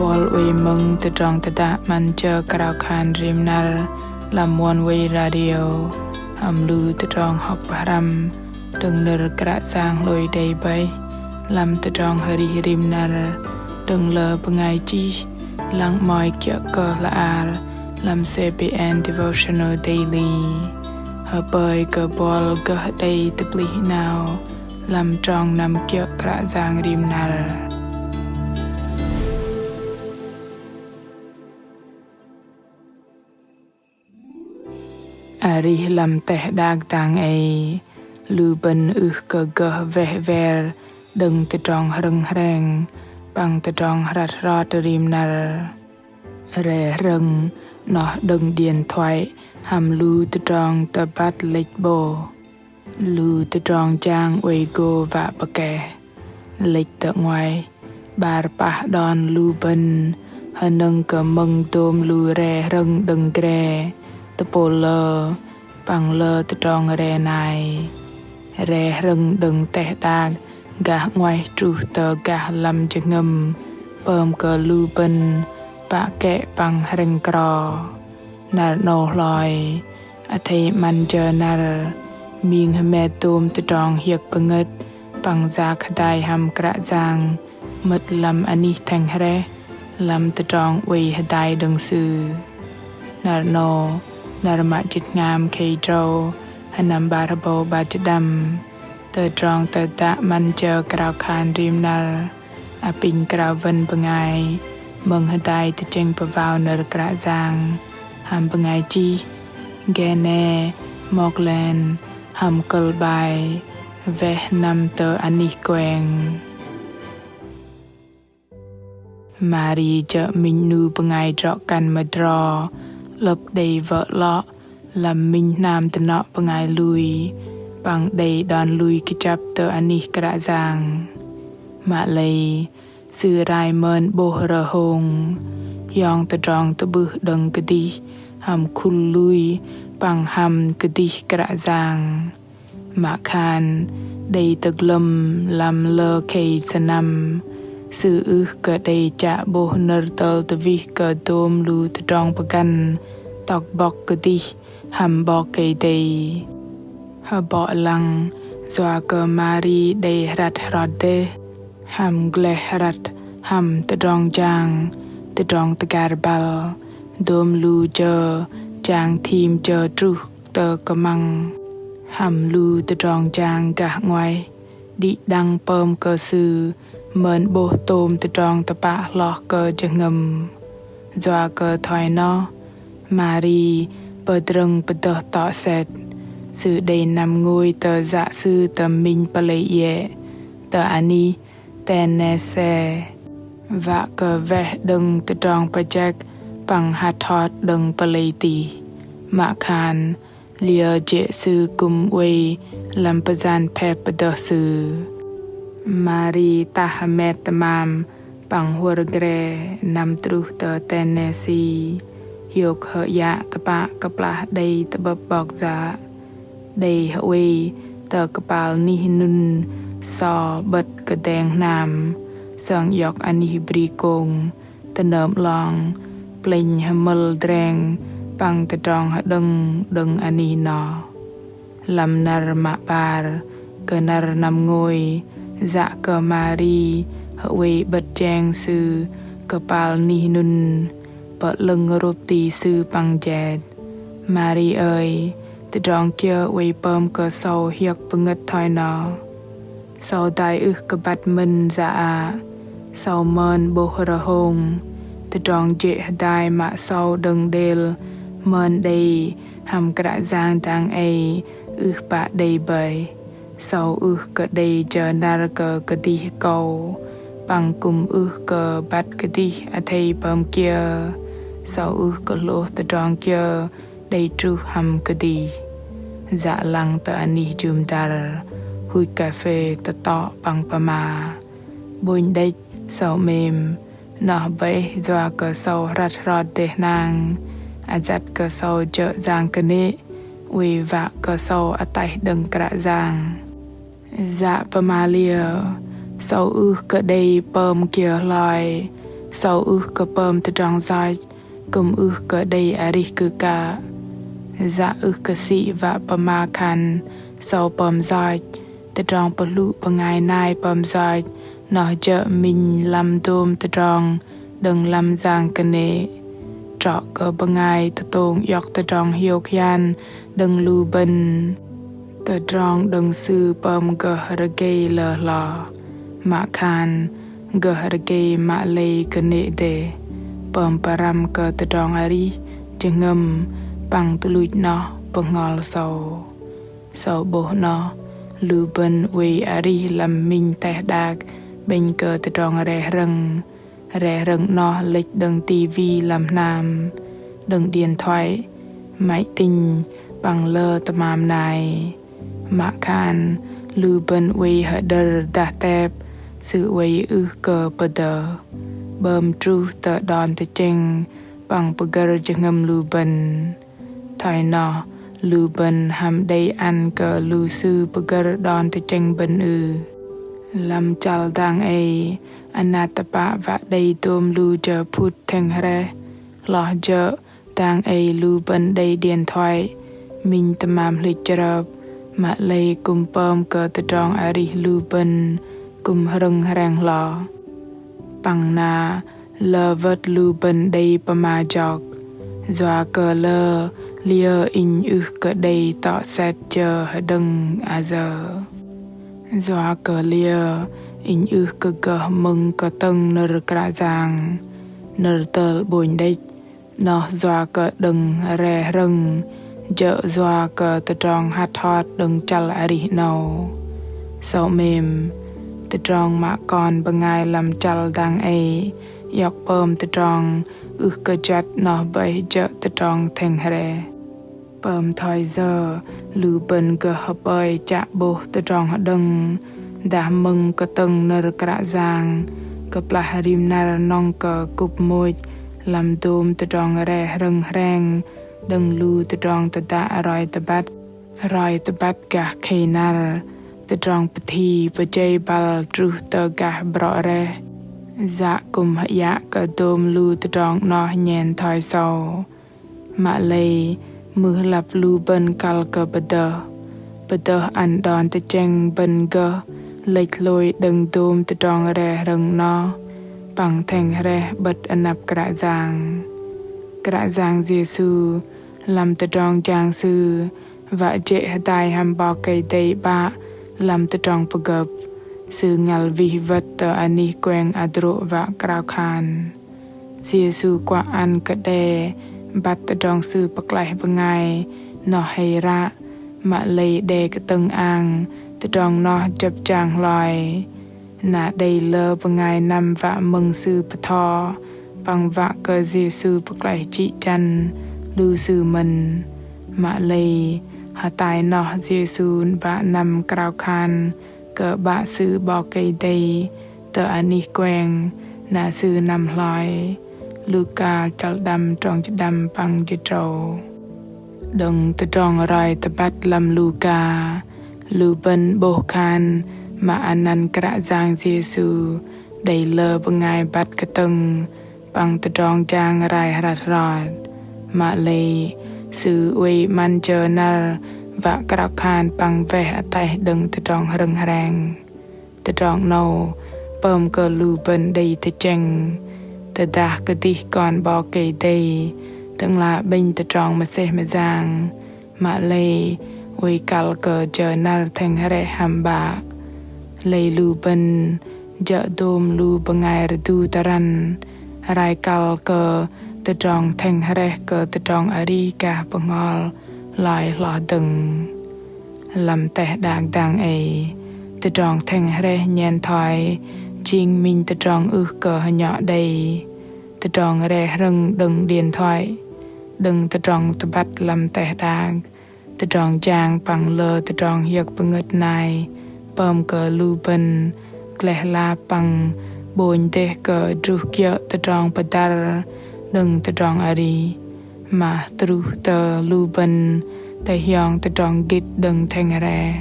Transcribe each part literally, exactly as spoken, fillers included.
Buăl oei mơ̆ng tơdrong tơdă 'Măn Jơ Krao Khan Rim Năr lăm Oneway Radio hăm lu tơdrong hŏk pơhrăm đơ̆ng nơ̆r Kră Yang hlôi đei bơih lăm tơdrong arih rim năr đơ̆ng lơ bơngai chih lăng 'mơ̆i kiơ̆ kơ hla bơar lăm C B N Devotional Daily. Hơpơi kơ buăl gơh đei tơplih 'nao lăm trong năm kiơ̆ Kră Yang rim năr. Arih lăm teh đak dang ei, lu bơ̆n ưh kơ gơh weh wer đơ̆ng tơdrong hrơ̆ng hreng păng tơdrong hrăt hrot rim năr. Re hrơ̆ng noh đơ̆ng điện thoại hăm lu tơdrong tơbăt lĕch 'bôh. Lu tơdrong jang oei gô wă pơkeh. Lĕch tơ 'nguaih, 'bar pah đon lu bơ̆n hơnơ̆ng kơ mơ̆ng dôm lu re hrơ̆ng đơ̆ng gre, tơpôl lơ, păng lơ tơdrong re nai. Re hrơ̆ng đơ̆ng teh đak gah 'nguaih truh tơ gah lăm jơhngơ̆m pơm kơ lu bơ̆n pă kĕ păng hrĕng kro. Năr 'nâu hloi, athei 'măn jơ năr ming hơmet dôm tơdrong hiơ̆k pơngơ̆t păng yak hơdai hăm Kră Yang mơ̆t lăm anih thĕng hrĕh lăm tơdrong oei hơdai đơ̆ng Sư. Năr 'nâu, năr mă jĭt hngam khei drâu, sơnăm 'bar hơbâu 'bar jĭt đăm. Tơdrong tơdă 'Măn Jơ Krao Khan Rim Năr apinh krao wơ̆n bơngai mơ̆ng hơdai tơchĕng pơwao nơ̆r Kră Yang hăm bơngai chih Gene Moglen hăm kơ̆l bai Weh Năm Tơ Anih Kueng. Mari jơ̆ minh 'nu bơngai drŏ-kăn mơdro, 'lơ̆p đei wơ̆ 'lŏ lăm minh hnam dơnŏ bơngai lui, păng đei đon lui kơjăp tơ anih Kră Yang. Mă lei, sư rai mơn 'bôh rơhông, hiong tơdrong tơ'bưh đơ̆ng kơdih hăm khul lui păng hăm kơdih Kră Yang. Mă khan đei tơglơ̆m lăm lơ khei sơnăm, sư ưh kơ đei chă 'bôh nơ̆r tơl tơwih kơ dôm lu tơdrong pơgăn tŏk bŏk kơdih hăm 'Bok Kei-Dei. Hơbŏ lăng, yua kơ Mari đei hrăt hrot dêh hăm gleh hrăt hăm tơdrong jang, tơdrong tơgar băl, dôm lu jơ jang thim jơ truh tơ kơmăng hăm lu tơdrong jang gah 'nguaih, đĭ đăng pơm kơ sư mơn 'bôh tôm tơdrong tơpă hloh kơ jơhngơ̆m. Yua kơ thoi noh, Mari pơdrơ̆ng pơdơh tŏ sĕt, sư đei năm ngôi tơ yă sư tơ minh pơlei iĕ, tơ anih Tennessee, wă kơ weh đơ̆ng tơdrong pơjek păng hăt hot đơ̆ng pơlei tih. Mă khan liơ jê̆ sư kư̆m oei lăm pơyan phep pơdơh sư. Mari tah hơmet tơmam păng hŭr gre năm truh tơ Tennessee, hiôk hơyă tơpă kơplah đei tơ'bơ̆p 'bok yă. Đei hơwei tơ kơpal nih nŭn so 'bơ̆t kơdeng hnam, sơng iŏk anih bri kông, tơnơm 'long, plĕnh hơmơ̆l dreng păng tơdrong hơđơ̆ng đơ̆ng anih noh. Lăm năr mă 'bar kơ năr năm ngôi, yă kơ Mari hơwei 'bơ̆t jeng sư kơpal nih nŭn, pơ'lơ̆ng rôp ti sư păng jet: Mari ơi, tơdrong kiơ oei pơm kơ sâu hiơ̆k pơngơ̆t thoi noh? Sâu dai ưh kơ băt mơ̆n yă ah. Sâu mơn 'bôh rơhông. Tơdrong jê̆ hơdai mă sâu đơ̆ng đêl mơn đei hăm Kră Yang dang ei ưh pă đei bơih. Sâu ưh kơ đei jơ năr kơ kơdih akâu, păng kư̆m ưh kơ băt kơdih athei pơm kiơ. Sâu ưh kơ hlôh tơdrong kiơ đei truh hăm kơdih. Yă lăng tơ anih jŭm dăr, huch kaphê tơtŏ păng pơma. 'Bônh đĕch, sâu 'mêm, noh bơih yua kơ sâu hrăt hrot dêh hnang, ayăt kơ sâu jơ̆ yang kơnê̆, oei wă kơ sâu ataih đơ̆ng Kră Yang. Yă pơma liơ, sâu ưh kơ đei pơm kiơ hloi, Sâu ưh kơ pơm tơdrong yoch, kư̆m ưh kơ đei arih kơ kă. Yă ưh kơ sĭ wă pơma khan sâu pơm yoch, tơdrong pơhlŭ bơngai nai pơm yoch, noh jơ̆ minh lăm dôm tơdrong đơ̆ng lăm yang kơnê̆. Trŏ kơ bơngai tơtông iŏk tơdrong hiôk hian đơ̆ng lu bơ̆n. Tơdrong đơ̆ng sư pơm gơh rơgei lơ hloh. Mă khan gơh rơgei mă lei kơnê̆ dêh. Pơm pơrăm kơ tơdrong arih, jơhngơ̆m păng tuch luch noh bơhngol sâu. Sâu 'bôh noh, lu bơ̆n oei arih lăm minh teh đak 'bĕnh kơ tơdrong reh rơ̆ng. Reh rơ̆ng noh lĕch đơ̆ng tivi lăm hnam, đơ̆ng điện thoại, máy tính păng lơ tơmam nai. Mă khan lu bơ̆n oei hơđơr dah tep, sư oei ưh kơ pơdơh. Pơm truh tơ đon tơchĕng păng pơgơ̆r jơhngơ̆m lu bơ̆n. Thoi noh, lu bơ̆n hăm đei ăn kơ lu sư pơgơ̆r đon tơchĕng bơ̆n ưh? Lăm chăl dang ei, anat tơpă wă đei dôm lu jơ phŭt thĕng hrĕh. Hloh jơ̆ dang ei lu bơ̆n đei điện thoại, minh tơmam hlĭch chrơp, mă lei kư̆m pơm kơ tơdrong arih lu bơ̆n kư̆m hrơ̆ng hrĕng hloh. Păng na lơ wơ̆t lu bơ̆n đei pơma jŏk. Yua kơ lơ, liơ inh ưh kơ đei tŏ sĕt jơ hơđơ̆ng ayơ. Yua kơ liơ, inh ưh kơ gơh mơ̆ng kơtơ̆ng nơ̆r Kră Yang. Nơ̆r tơl 'bônh đĕch, noh yua kơ đơ̆ng reh rơ̆ng, jơ̆ yua kơ tơdrong hăt hot đơ̆ng chăl arih 'nâu. Sâu 'mêm, tơdrong mă kon bơngai lăm chăl dang ei, iŏk pơm tơdrong ưh kơ juăt noh bơih jơ̆ tơdrong thĕng hrĕh. Pơm thoi yơ, lu bơ̆n gơh hơpơi chă 'bôh tơdrong hơđơ̆ng, dah mơ̆ng kơtơ̆ng nơ̆r Kră Yang, kơplah rim năr nŏng kơ kŭp môch, lăm dôm tơdrong reh rơ̆ng hreng, đơ̆ng lu tơdrong tơdă roi tơbăt. Roi tơbăt gah khei năr, tơdrong pơthi pơjei băl truh tơ gah brŏ reh. Yă kư̆m hơyă kơ dôm lu tơdrong 'noh nhen thoi sâu. Mă lei, mưh lăp lu bơ̆n kăl kơ pơdơh. Pơdơh ăn đon tơchĕng bơ̆n gơh, lĕch hlôi đơ̆ng dôm tơdrong reh rơ̆ng 'noh, păng thĕng hrĕh 'bơ̆t anăp Kră Yang. Kră Yang Yêsu, lăm tơdrong jang Sư, wă jê̆ hơdai hăm 'Bok Kei-Dei 'Bă, lăm tơdrong pơgơ̆p. Sư ngăl wih wơ̆t tơ anih kueng hơdrô̆ wă krao khan. Yêsu kuă ăn kơ đe băt tơdrong Sư pơklaih bơngai noh hei ră, mă lei đe kơtơ̆ng ang tơdrong noh jơ̆p jang hloi. Na đei lơ bơngai năm wă mơ̆ng Sư pơtho, păng wă kơ Yêsu pơklaih jĭ jăn lu sư mơ̆n. Mă lei, hơtai noh Yêsu wă năm krao khan kơ 'Bă Sư 'Bok Kei-Dei, tơ anih kueng, na Sư năm hloi. Luka chăl đăm trong jĭt đăm păng jĭt tơdrâu. Đơ̆ng tơdrong roi tơbăt lăm Luka, lu bơ̆n 'bôh khan mă anăn Kră Yang Yêsu đei lơ bơngai băt kơtơ̆ng păng tơdrong jang rai hrăt hrot. Mă lei, Sư oei 'măn jơ năr wă krao khan păng weh ataih đơ̆ng tơdrong hrơ̆ng hreng. Tơdrong 'nâu pơm kơ lu bơ̆n đei tơchĕng. Tơdah kơdih kon 'Bok Kei-Dei, Tơ'ngla 'bĕnh tơdrong mơsêh mơyang, mă lei oei kăl kơ jơ năr thĕng hrĕh hăm 'Bă. Lei lu bơ̆n jơ̆ dôm lu bơngai rơdu tơrăn, rai kăl kơ tơdrong thĕng hrĕh kơ tơdrong arih gah bơhngol hloi hloh dơ̆ng. Lăm teh đak dang ei, tơdrong thĕng hrĕh nhen thoi jing minh tơdrong ưh kơ hơnhŏ đei. Tơdrong reh rơ̆ng đơ̆ng điện thoại, đơ̆ng tơdrong tơbăt lăm teh đak, tơdrong jang păng lơ tơdrong hiơ̆k pơngơ̆t nai, pơm kơ lu bơ̆n gleh lap păng 'bônh dêh kơ druh kiơ̆ tơdrong pơdăr đơ̆ng tơdrong arih. Mă truh tơ lu bơ̆n tơhiong tơdrong gĭt đơ̆ng thĕng hrĕh.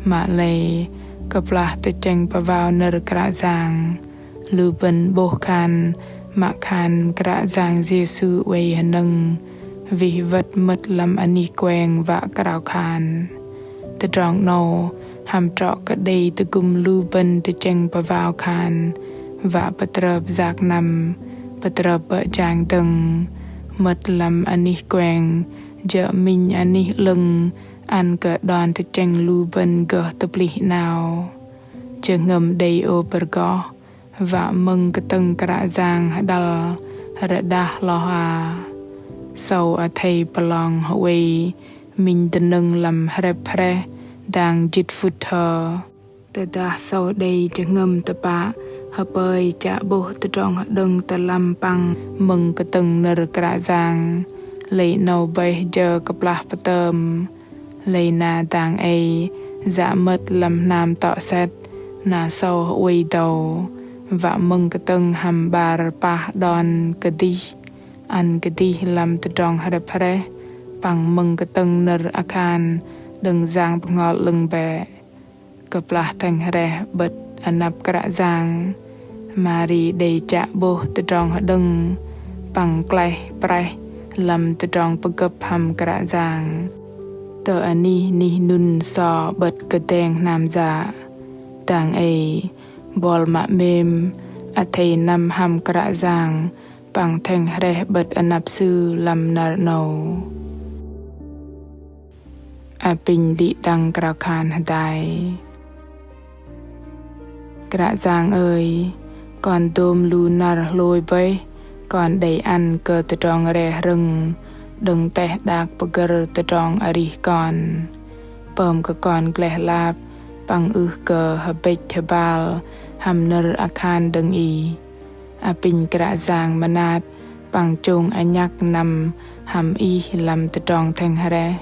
Mă lei, kơplah tơchĕng pơwao nơ̆r Kră Yang, lu bơ̆n 'bôh khan Mă khan Kră Yang Yêsu oei hơnơ̆ng wih wơ̆t mơ̆t lăm anih kueng wă krao khan. Tơdrong 'nâu hăm trŏ kơ đei tơgŭm lu bơ̆n tơchĕng pơwao khan wă pơtrơp yak năm, pơtrơp bơ̆ jang dơ̆ng, mơ̆t lăm anih kueng jơ̆ minh anih 'lơ̆ng ăn kơ đon tơchĕng lu bơ̆n gơh tơplih 'nao. Jơhngơ̆m đei ôp rơgoh wă mơ̆ng kơtơ̆ng Kră Yang hơđăl rơđah hloh a. Sâu athei pơlong hơwei minh dơnơ̆ng lăm hrĕp hrĕh dang jĭt phŭt hơ. Tơdah sâu đei jơhngơ̆m tơpă hơpơi chă 'bôh tơdrong hơđơ̆ng tơ lăm păng mơ̆ng kơtơ̆ng nơ̆r Kră Yang, lei 'nâu bơih jơ kơplah pơtơm. Lei na dang ei yă mơ̆t lăm hnam tŏ sĕt, na sâu hơwei dâu, wă mơ̆ng kơtơ̆ng hăm 'bar pah đon kơdih, ăn kơdih lăm tơdrong hrĕp hrĕh, păng mơ̆ng kơtơ̆ng nơ̆r akhan đơ̆ng Yang Bơhngol 'Lơ̆ng bĕ. Kơplah thĕng hrĕh 'bơ̆t anăp Kră Yang, Mari đei chă 'bôh tơdrong hơđơ̆ng păng klaih praih lăm tơdrong pơgơ̆p hăm Kră Yang. Tơ anih nih nun so 'bơ̆t kơdeng hnam yă. Dang ei, buăl mă 'mêm athei năm hăm Kră Yang păng thĕng hrĕh 'bơ̆t anăp Sư lăm năr 'nâu. Apinh đĭ đăng krao khan hơdai. Kră Yang ơi, kon dôm lu năr hlôi bơih, kon đei ăn kơ tơdrong reh rơ̆ng đơ̆ng teh đak pơgơ̆r tơdrong arih kon. Pơm kơ kon gleh lap păng ưh kơ hơbĕch hơbal hăm nơ̆r akhan đơ̆ng Ih. Apinh Kră Yang mơnat păng chông anhăk năm hăm Ih lăm tơdrong thĕng hrĕh.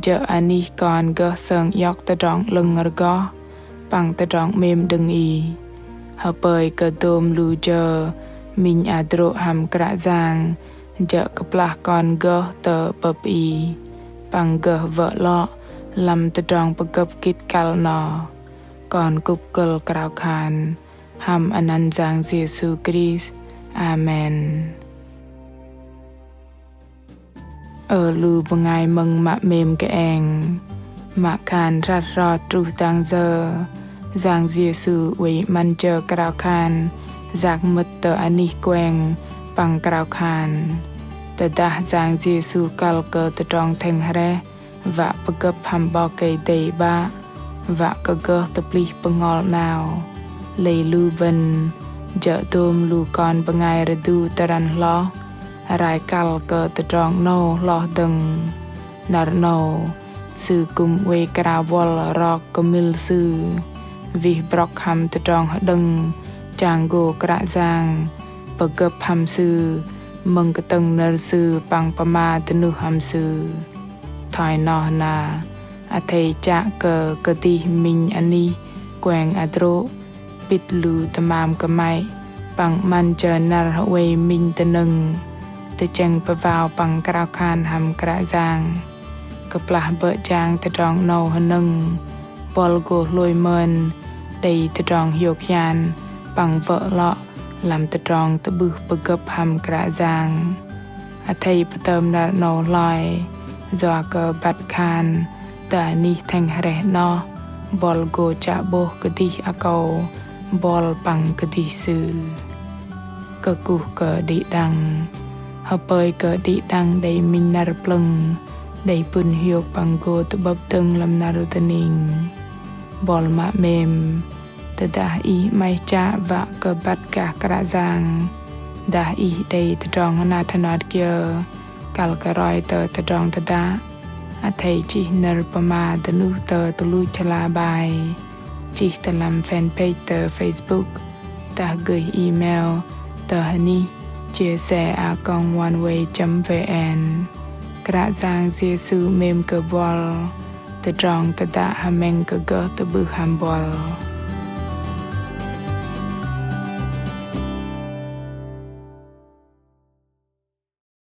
Jơ̆ anih kon gơh sơng iŏk tơdrong 'lơ̆ng rơgoh păng tơdrong 'mêm đơ̆ng Ih. Hơpơi kơ dôm lu jơ minh hơdrô̆ hăm Kră Yang, jơ̆ kơplah kon gơh tơ'bơ̆p Ih păng gơh wơ̆ 'lŏ lăm tơdrong pơgơ̆p gĭt kăl 'noh. Kon kŭp kơ̆l krao khan hăm anăn Yang Yêsu Krist. Amen. Ơ lu bơngai mơ̆ng mă 'mêm kơeng, mă khan hrăt hrot truh dang yơ, Yang Yêsu oei 'măn jơ krao khan yak mơ̆t tơ anih kueng păng krao khan. Tơdah Yang Yêsu kăl kơ tơdrong thĕng hrĕh, wă pơgơ̆p hăm 'Bok Kei-Dei 'Bă, wă kơ gơh tơplih bơhngol 'nao. Lei lu bơ̆n jơ̆ dôm lu kon bơngai rơdu tơrăn hloh, rai kăl kơ tơdrong 'nâu hloh dơ̆ng. Năr 'nâu, sư kư̆m oei krao buăl rok kơmil sư, wih brŏk hăm tơdrong hơđơ̆ng chang gô Kră Yang pơgơ̆p hăm sư, mơ̆ng kơtơ̆ng nơ̆r Sư păng pơma dơnuh hăm Sư. Thoi noh na, athei chă kơ kơdih minh anih kueng hơdrô̆, pĭt lu tơmam kơmăy, păng 'măn jơ năr hơwei minh dơnơ̆ng tơchĕng pơwao păng krao khan hăm Kră Yang. Kơplah bơ̆ jang tơdrong 'nâu hơnơ̆ng, buăl gô hlôi mơn đei tơdrong hiôk hian păng wơ̆ 'lŏ lăm tơdrong tơ'bưh pơgơ̆p hăm Kră Yang. Athei pơtơm năr 'nâu hloi, yua kơ băt khan tơ anih thĕng hrĕh 'noh, buăl gô chă 'bôh kơdih akâu buăl păng kơdih sư. Kơkuh kơ đĭ đăng. Hơpơi kơ đĭ đăng đei minh năr plơ̆ng, đei pŭn hiôk păng gô tơ'bơ̆p dơ̆ng lăm năr dơning. Buăl mă 'mêm, tơdah ih 'maih chă wă kơ băt gah Kră Yang, dah ih đei tơdrong hơnat hơnot kiơ kăl kơ roi tơ tơdrong tơdă, athei chih nơ̆r pơma dơnuh tơ tơluch hla bơar, chih tơ lăm fanpage tơ Facebook, dah gơih email tơ hơnih chia sẻ a còng oneway chấm vn. Kră Yang Yêsu 'mêm kơ buăl, tơdrong tơdă hơmĕng kơ gơh tơ'bưh hăm buăl.